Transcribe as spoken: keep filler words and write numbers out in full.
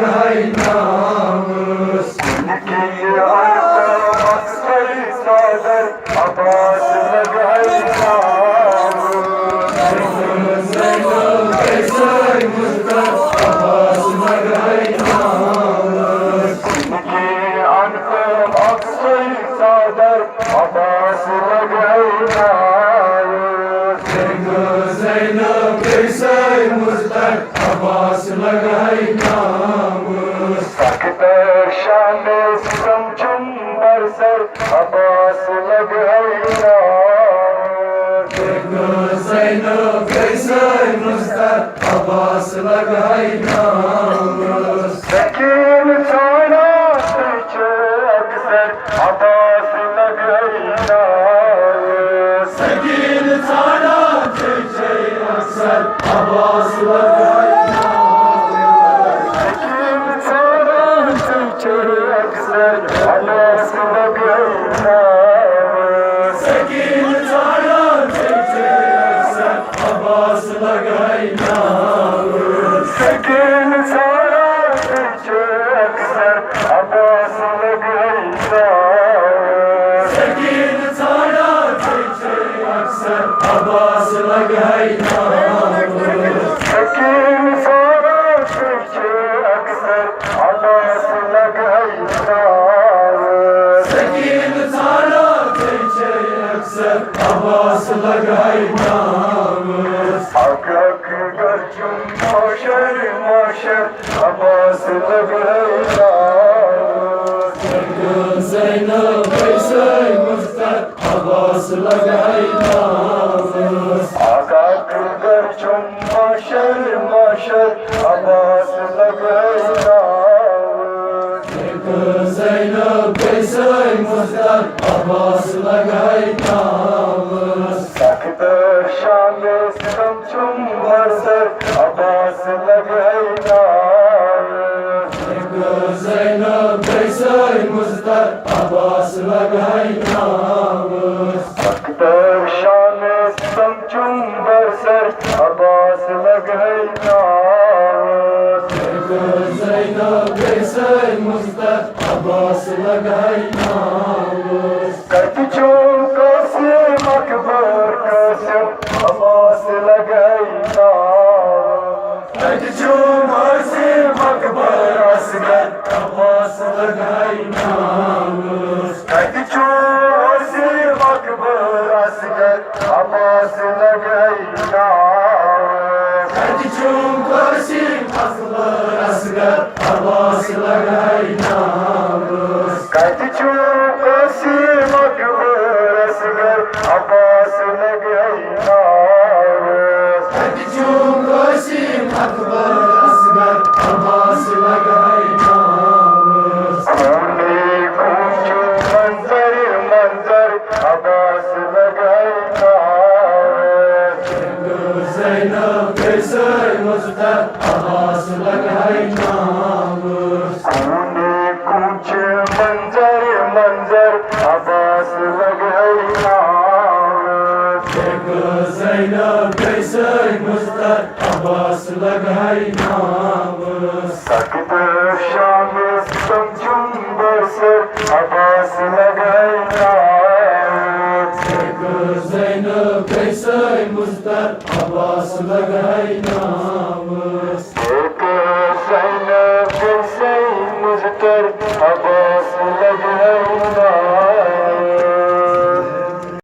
لگائی نامس۔ نکی آتا اکثر صدر عباس لگائی نامس۔ زینب قیصر مصطفیٰ عباس لگائی نامس۔ نکی آتا اکثر صدر عباس لگائی نامس۔ زینب قیصر مصطفیٰ عباس لگائی نامس۔ سخت شان ستم چم بر سر عباس لگائی نامس۔ زینب قیصر مصطفیٰ عباس لگائی نامس۔ سکین ژھانڈان تُہۍ چھِو اکثر عباس لگائی نامس۔ سکین ژھانڈان تُہۍ چھِو اکثر عباس لگائی نامس۔ سکین ژھانڈان تُہۍ چھِو اکثر عباس لگائی نامس۔ سکین ژھانڈان تُہۍ چھِو اکثر عباس لگائی نامس۔ سکین ژھانڈان تُہۍ چھِو اکثر عباس لگائی نامس۔ سکین ژھانڈان تُہۍ چھِو اکثر عباس لگائی نامس۔ سکین ژھانڈان تُہۍ چھِو اکثر عباس لگائی نامس۔ سکین ژھانڈان تُہۍ چھِو اکثر عباس لگائی نامس۔ اکھ اکھ گرچم معاشر معاشر عباس لگائی نامس۔ زینب قیصر مصطفیٰ عباس لگائی نامس۔ اکھ اکھ گرچم معاشر معاشر عباس لگائی نامس۔ زینب قیصر مصطفیٰ عباس لگائی نامس۔ سخت شان ستم چم بر سر عباس لگائی نامس۔ زینب قیصر مصطفیٰ عباس لگائی نامس۔ سخت شان ستم چم بر سر عباس لگائی نامس۔ زینب قیصر مصطفیٰ عباس لگائی نامس۔ کتہِ چھُ قاسم اکبر قاسم عباس لگائی نامس۔ کتہِ چھُ قاسم اکبر اصغر عباس لگائی نامس۔ کتہِ چھُ قاسم اکبر اصغر عباس لگائی نامس۔ کتہِ چھُ قاسم اکبر اصغر عباس لگائی نامس۔ کتہِ چھُ قاسم اکبر اصغر عباس لگائی نامس۔ کتہِ چھُ قاسم اکبر اصغر عباس لگائی نامس۔ خونے کوچ منظر منظر عباس لگائی نامس۔ زینب قیصر مصطفیٰ عباس لگائی نامس۔ خونے کوچ منظر منظر عباس لگائی نامس۔ زینب قیصر مصطفیٰ عباس لگائی نامس۔ سخت شان ستم چم بر سر عباس لگائی نامس۔ زینب قیصر مصطفیٰ عباس لگائی نامس۔ زینب قیصر مصطفیٰ عباس